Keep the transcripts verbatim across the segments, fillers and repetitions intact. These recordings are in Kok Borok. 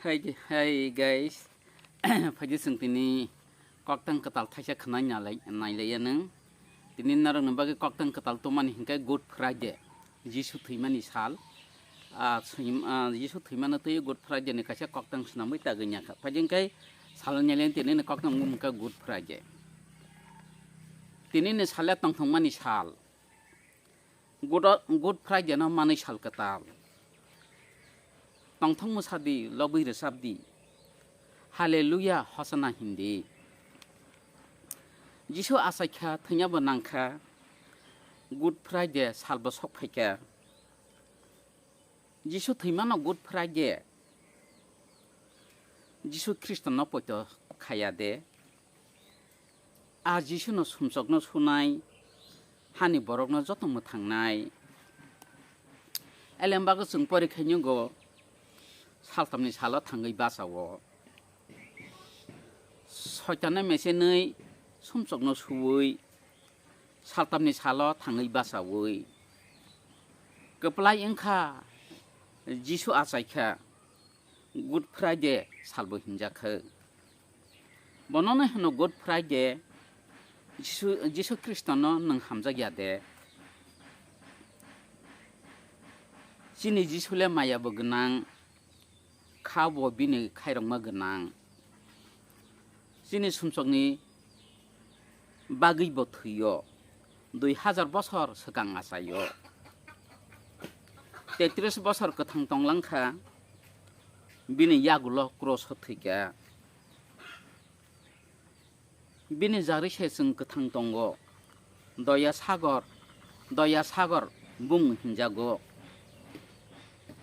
Hey, hey guys, phaidi chwng tini koktang kwtal thaisa khwnai nalai-, nailaiya nwng. Tini norokni bagwi koktang kwtal tongmani hinkhe Good Friday, Jisu thwimani sal. Ah, swim-, ah, Jisu thwimano twi Good Friday ni kaisa koktang swnamwi tagwi nyakha. Phaidi hinkhe salo nyailaiya tini ni koktang wngkha Good Friday. Tini ni sale tongthokmani sal. Good, Good Friday no manwi sal kwtal. Tongthok mwsa di, lobwi rwchap di. Hallelujah, Hosanna hindi. Jisu achaikha, thwinabo nangkha. Good Friday salbo sok phaikha. Jisu thwimano Good Friday. Jisu Khristo no poito khaya de. A Jisuno sumsokno sunai, hani borokno joto mwthangnai. Elem bagwi chwng pori khainwgo, saltamni salo thangwi bachao. Soitanno mesenwi sumsokno suwi, saltamni salo thangwi bachawi. Kwplai wngkha, Jisu achaikha. Good Friday salbo hinjakha. Bonono hino Good Friday, Jisu, Jisu Khristono nwng hamjakya de? Chini Jisule mayabo gwnang, khabo bini khairokma gwnang. Chini sumsokni bagwibo thwio, dui hazar bosor swkang achaio. Tetris bosor kwthang tonglangkha, bini yagulo kroso thwikha. Bini jagri se chwng kwthang tongo. Doya sagor, doya sagor bung hinjago.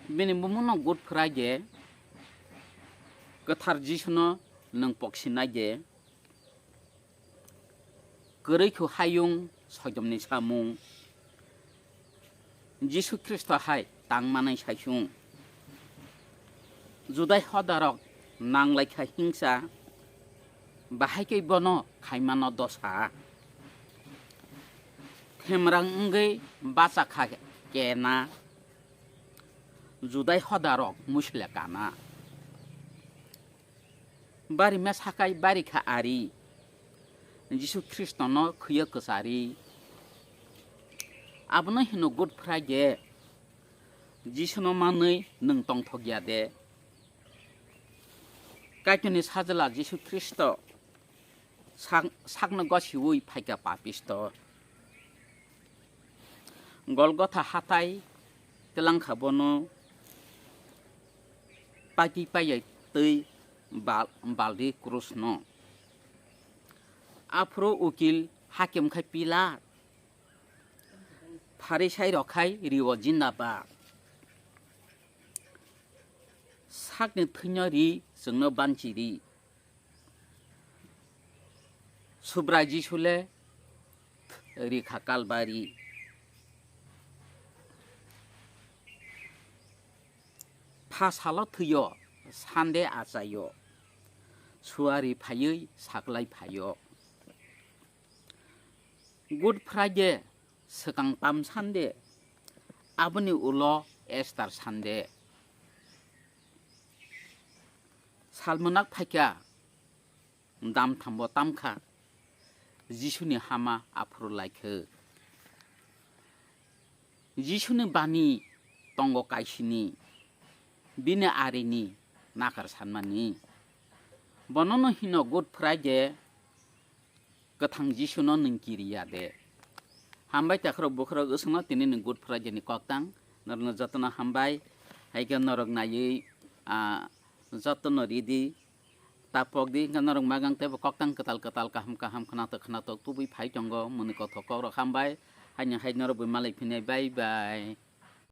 Bini bumungno Good Friday, kwthar Jisuno nwng poksinai de. Kwrwi khu hayung soidomni samung. Jisu Khristo hai tangmanai saisung. Judai hodarok nanglaikha hingsa, bahai khe bono khaimano dosa. Themrang wngwi bachakha kena, Judai hodarok musle kana. Bari mesakai bari kha ari. Jisu Khristono khwiyo kwchari. Abono hino Good Friday. Jisuno manwi nwng tongthokya de? Kaitorni sajla Jisu Khristo sak-, sakno gosiwi phaikha papisto. Golgotha hatai twlangkha bono, paitwi paiyai twi bal-, baldi krusno. Aphuru ukil hakim khai Pilat, Pharisai rok khai rio jindabad. Sakni thwino ri chwngno banchi ri. Subrai Jisule rikha Kalbari. Pha salo thwio, sande achaio. Suari phaiwi saklai phaio. Good Friday, swkang Palm Sunday, aboni ulo Easter Sunday. Salmwnak phaikha, dam thambo tamkha, Jisuni hama aphuru laikha. Jisuni bani tongo kaisini, bini arini nakar sanmani. Bonono hino Good Friday, kwthang Jisuno nwng kiriya de. Hambai takhrok bukhorok, wswkno tini ni Good Friday ni koktang. Norokno jotono hambai. Hai khe norok naiwi, ah, jotono ridi. Tapok di, hwnkhe norok magang teibo koktang kwtal kwtal, kaham kaham, khwnatok khwnatok tubui phai tongo. Mwnwi kothok kokrok hambai. Haino hai norok bai malai phinai. Bye bye.